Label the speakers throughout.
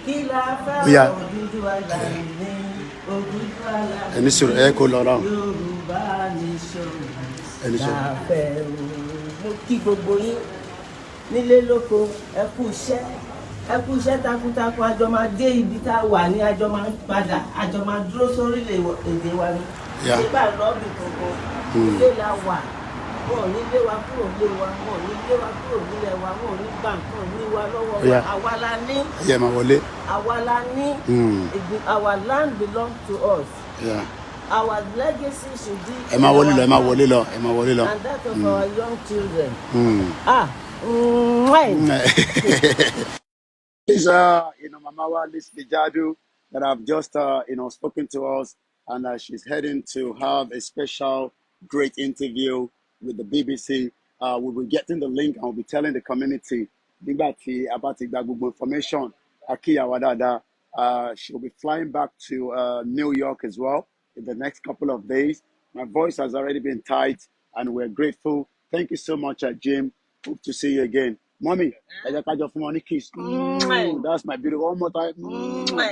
Speaker 1: Kí la fẹ́?
Speaker 2: Ó yá.
Speaker 1: Odùduwà là ní, Odùduwà là
Speaker 2: Ẹni sọ̀rọ̀ ẹ kó lọ náà.
Speaker 1: Yorùbá nation
Speaker 2: Ẹni sọ̀rọ̀.
Speaker 1: la fẹ́ o. Mo kí gbogbo yín nílé lóko, ẹ kú iṣẹ́, ẹ kú iṣẹ́ takuntakun. Àjọ máa dé ibi tá a wà ní, àjọ máa padà, àjọ máa dúró sórílẹ̀ èdè wa ní. Nígbà lọ́ọ̀bì kankan, ilé la wà. Wọn ò ní lé wa kúrò nílé wa, wọn ò ní lé wa kúrò nílẹ̀ wa, wọn ò ní gbà nǹkan ní wa lọ́wọ́ wa. Àwa la ní.
Speaker 2: Ẹ máa wọlé.
Speaker 1: Àwa la ní. Our land belong to us. Our legacy should be
Speaker 2: Ẹ máa wọlé lọ, ẹ máa wọlé lọ, ẹ máa wọlé lọ.
Speaker 1: and that of our young children. Ah, mwah.
Speaker 2: Is Mama wa Liz Lijadu that have just spoken to us, and she's heading to have a special great interview with the BBC. We'll be getting the link and we'll be telling the community nígbà tí a bá ti gba gbogbo information. Akíyàwó dáadáa. She'll be flying back to New York as well in the next couple of days. My voice has already been tight, and we're grateful. Thank you so much, Jim. Hope to see you again. Mommy, ẹ jẹ́ ká jọ fún wọn ní kiss. That's my beautiful. One more time.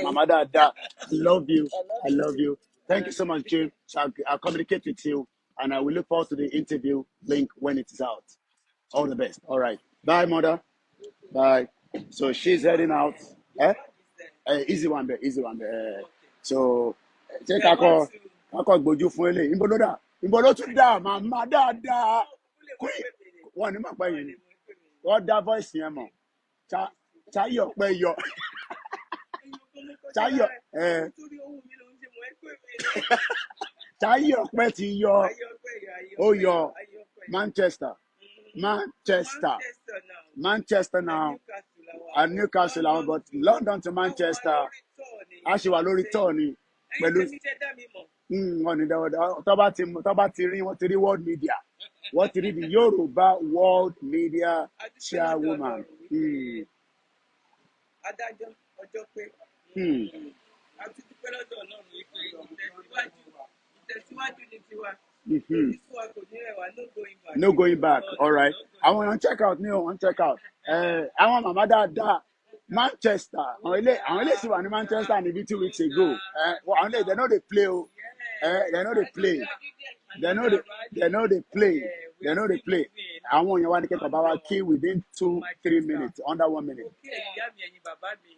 Speaker 2: Mama Dada, I love you. I love you. Thank you so much, Jim. So I'll communicate with you, and I will look forward to the interview link when it is out. All the best. All right. Bye, mother. Bye. So she's heading out. Eh? Easy one there. Easy one there. So ṣé kakọ kakọ gbójú fún eléyìí? Níbo ló dà? Níbo ló tún dà? Màmá dáadáa. Queen. Wọ́n ní màpá yìí ni. Wọ́n dá voice yẹn mọ̀. Táyọ̀ pẹ́ yọ. Táyọ̀ ẹ̀ Táyọ̀ pẹ́ ti yọ. Ó yọ Manchester. Manchester. Manchester now. And Newcastle àwọn, but London to Manchester. A ṣì wà lórí tour ni pẹ̀lú wọn ní dáwọ́ tó bá ti rí, wọ́n ti rí world media, wọ́n ti rí the Yorùbá world media chairwoman.
Speaker 3: Adájọ́ ọjọ́ pé a ti dúpẹ́ lọ́dọ̀ Ọlọ́run wípé ìtẹ̀síwájú, ìtẹ̀síwájú ní tiwa. Kò ní sú wa, kò ní rẹ̀ wá, no going back.
Speaker 2: No going back. All right. Àwọn èèyàn check out ní o, wọ́n check out. Àwọn màmá dáadáa Manchester, àwọn ilé sì wà ní Manchester níbi 2 weeks ago. Àwọn ilé, they no dey play o. They no dey play. They no dey play. They no dey play. Àwọn èèyàn wa ní kẹ́kọ̀ọ́ bá wa kí within 2-3 minutes, under one minute.
Speaker 3: Mo kí ẹ̀yin ìyá mi, ẹ̀yin bàbá mi.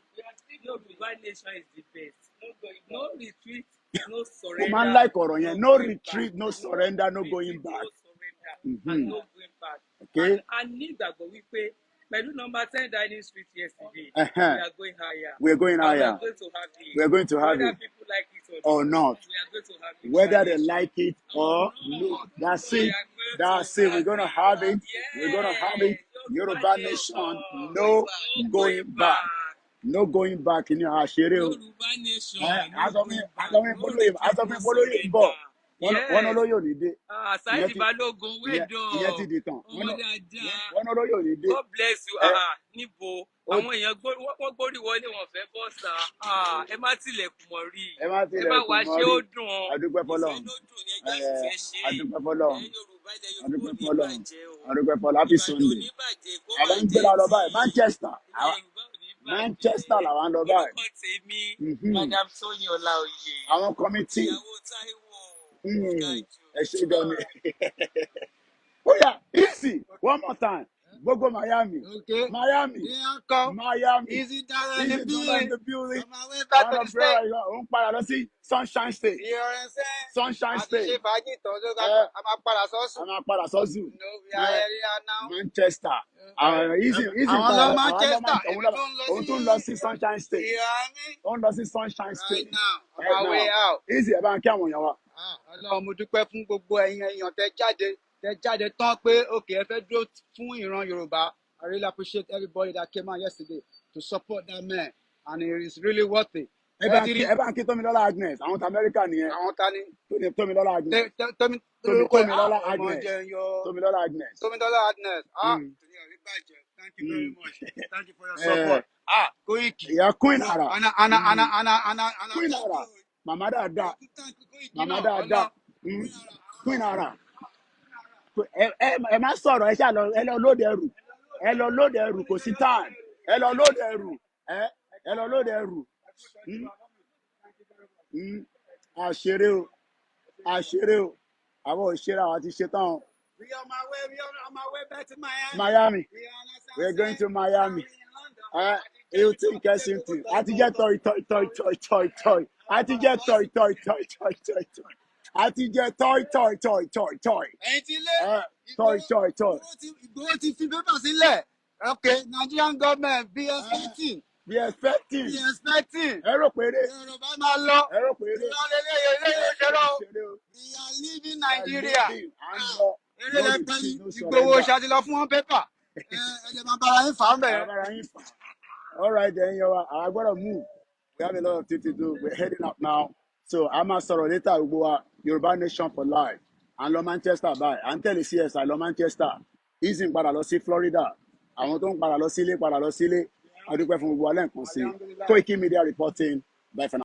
Speaker 3: Yorùbá nation is the best. No retreat, no
Speaker 2: Mo
Speaker 3: surrender.
Speaker 2: máa ń like ọ̀rọ̀ yẹn. No
Speaker 3: Going back.
Speaker 2: retreat, no surrender, no
Speaker 3: retreat,
Speaker 2: going back.
Speaker 3: No surrender and no going back.
Speaker 2: Okay.
Speaker 3: And a ní ìgbàgbọ́ wípé pẹ̀lú number 10 Downing Street yesterday, we are going higher.
Speaker 2: We are going
Speaker 3: And we
Speaker 2: higher.
Speaker 3: are going to have it.
Speaker 2: We are going to have
Speaker 3: Whether
Speaker 2: it.
Speaker 3: people like it or
Speaker 2: Or not.
Speaker 3: we are going to have it.
Speaker 2: Whether they like it or not. That's
Speaker 3: We
Speaker 2: it.
Speaker 3: are going
Speaker 2: That's
Speaker 3: to
Speaker 2: it. We're gonna have it. We're gonna have it. Yoruba nation, no going back. No going back ní àṣírí o.
Speaker 3: Yorùbá nation.
Speaker 2: Ẹ
Speaker 3: No going back.
Speaker 2: Aṣọ mi polóyè ń bọ̀. Wọ́n náà lóyè ò ní dé.
Speaker 3: Ah,
Speaker 2: Ìyẹn
Speaker 3: Saheed
Speaker 2: ti
Speaker 3: Balógun,
Speaker 2: ìyẹn ìyẹn ti
Speaker 3: well done.
Speaker 2: di tàn.
Speaker 3: Ọmọ dáadáa.
Speaker 2: Wọ́n náà lóyè ò ní dé.
Speaker 3: God bless you.
Speaker 2: Ẹ
Speaker 3: Ah, níbo?
Speaker 2: Ó
Speaker 3: Àwọn èèyàn wọ́n gbórí wọlé, wọn fẹ́ bọ́ sa. Ah, ẹ má tilẹ̀kùn mọ́ rí.
Speaker 2: Ẹ má
Speaker 3: Ẹ bá
Speaker 2: tilẹ̀kùn
Speaker 3: wa
Speaker 2: mọ́
Speaker 3: ṣe
Speaker 2: rí.
Speaker 3: ó dùn.
Speaker 2: Adúpẹ́
Speaker 3: Ìfẹ́
Speaker 2: fọlọ́run.
Speaker 3: ló dùn ní ẹjọ́ ìfẹ́ ṣe.
Speaker 2: Adúpẹ́ fọlọ́run.
Speaker 3: Ẹ̀yin Yorùbá, ilẹ̀ Yorùbá
Speaker 2: Adúpẹ́
Speaker 3: ò ní
Speaker 2: fọlọ́run.
Speaker 3: bàjẹ́ o.
Speaker 2: Adúpẹ́ fọlọ́run. Happy
Speaker 3: Ìbàdàn ò
Speaker 2: Sunday.
Speaker 3: ní bàjẹ́, kó
Speaker 2: Àwọn ń
Speaker 3: bàjẹ́
Speaker 2: gbéra lọ
Speaker 3: tí.
Speaker 2: báyìí. Manchester.
Speaker 3: Ilẹ̀ Yorùbá ò ní bàjẹ́.
Speaker 2: Manchester làwọn ń lọ báyìí.
Speaker 3: Orúkọ tèmi, Madam Tóyìn Ọláoyè.
Speaker 2: Àwọn committee.
Speaker 3: Ìyàwó Táíwò ọ̀gá jù.
Speaker 2: Ẹ ṣe gan ni. Ó yá, easy. One more time. Gbogbo Miami.
Speaker 4: Okay.
Speaker 2: Miami.
Speaker 4: Yeah, uncle.
Speaker 2: Miami.
Speaker 4: Easy dollar in the
Speaker 2: Easy dollar in
Speaker 4: building.
Speaker 2: the building.
Speaker 4: On my way back
Speaker 2: Àwọn
Speaker 4: to the
Speaker 2: ọ̀bẹ̀rẹ̀
Speaker 4: state.
Speaker 2: ó ń padà lọ sí Sunshine State.
Speaker 4: You know what I'm saying?
Speaker 2: Sunshine
Speaker 4: A ti
Speaker 2: State.
Speaker 4: ṣe fàájì tán tó ká
Speaker 2: Ẹ
Speaker 4: a máa padà
Speaker 2: a
Speaker 4: sọ́sùn.
Speaker 2: máa padà sọ́sù.
Speaker 4: No, we are here now.
Speaker 2: Manchester. Àwọn easy easy
Speaker 4: Àwọn
Speaker 2: padà
Speaker 4: lọ
Speaker 2: àwọn lọ
Speaker 4: Manchester,
Speaker 2: Manchester.
Speaker 4: èmi tó ń lọ
Speaker 2: Òun
Speaker 4: sí
Speaker 2: tún lọ sí Sunshine State.
Speaker 4: You know what I mean?
Speaker 2: Ó ń lọ sí Sunshine
Speaker 4: Right
Speaker 2: State.
Speaker 4: now, on
Speaker 2: Right
Speaker 4: my way
Speaker 2: now.
Speaker 4: out.
Speaker 2: Easy, ẹ bá ń kí àwọn èèyàn wa.
Speaker 4: Ah, Ọlọ́run, mo dúpẹ́ fún gbogbo ẹ̀yin èèyàn tẹ jáde tán pé okay, ẹ fẹ́ dúró fún ìran Yorùbá. I really appreciate everybody that came out yesterday to support that man, and it is really worth it.
Speaker 2: Ẹ
Speaker 4: Ẹ
Speaker 2: bá ń
Speaker 4: ti
Speaker 2: kí
Speaker 4: rí
Speaker 2: ẹ bá ń kí Tómilọ́lá Agnes, àwọn ti Amẹ́ríkà nìyẹn.
Speaker 4: Àwọn ta ni?
Speaker 2: Tómilọ́lá Agnes.
Speaker 4: Tómi
Speaker 2: Tómi
Speaker 4: lórúkọ ẹ̀, ah,
Speaker 2: Tómilọ́lá
Speaker 4: ọmọ
Speaker 2: Agnes.
Speaker 4: jẹun yọ.
Speaker 2: Tómilọ́lá Agnes.
Speaker 4: Tómilọ́lá Agnes, ah, torí ẹ̀rí bàjẹ́. Thank you very much. Thank you for your support. Ah, Koiki.
Speaker 2: Ìyá Queen Ara.
Speaker 4: Ana ana ana ana ana ana.
Speaker 2: Queen Ara. Màmá dáadáa.
Speaker 4: Thank you, Koiki
Speaker 2: Màmá
Speaker 4: náà.
Speaker 2: dáadáa.
Speaker 4: Ọlọ́run.
Speaker 2: Queen Ara. Ẹ má sọ̀rọ̀, ẹ ṣáà lọ, ẹ lọ lóde ẹrù. Ẹ lọ lóde ẹrù, kò sí time. Ẹ lọ lóde ẹrù. Ẹ Ẹ lọ load ẹrù. Àṣeré o, àṣeré o, àwọn òṣèré àwọn ti ṣe tán o.
Speaker 4: We on my way, we on my way back to Miami.
Speaker 2: Miami.
Speaker 4: We on
Speaker 2: We are going to Miami. Hilton Kensington. A ti jẹ́ toy toy toy toy toy toy. A ti jẹ́ toy toy toy toy toy toy. A ti jẹ́ toy toy toy toy toy.
Speaker 4: Ẹ̀yin ti lé.
Speaker 2: Toy toy toy.
Speaker 4: Ìgbòho ti fi pépà sílẹ̀. Okay, Nigerian government, be expecting.
Speaker 2: Be expecting.
Speaker 4: Be expecting.
Speaker 2: Ẹ rò pé eré.
Speaker 4: Yorùbá máa lọ.
Speaker 2: Ẹ rò pé eré.
Speaker 4: Irọ́ lélẹ́yìn eléyìí òṣèré o.
Speaker 2: Ṣeré o.
Speaker 4: We are leaving Nigeria.
Speaker 2: À ń lọ.
Speaker 4: Eré
Speaker 2: No
Speaker 4: lẹ pẹ́
Speaker 2: retreat, no
Speaker 4: Ìgbòho
Speaker 2: surrender.
Speaker 4: ṣáà ti lọ fún wọn pépà. Ẹ lè máa bára yín fà á bẹ̀rẹ̀.
Speaker 2: Agbára yín fà. All right then, yẹn wa, àwa gbọ́dọ̀ move. We have a lot of things to do. We're heading up now. So a máa sọ̀rọ̀ later, gbogbo wa. Yorùbá Nation for life. À ń lọ Manchester báyìí. À ń tẹ̀lé CSI lọ Manchester. Easy ń padà lọ sí Florida. Àwọn tó ń padà lọ sílé padà lọ sílé. A dúpẹ́ fún gbogbo wa lẹ́ẹ̀kan sí i. Koiki Media reporting. Bye for now.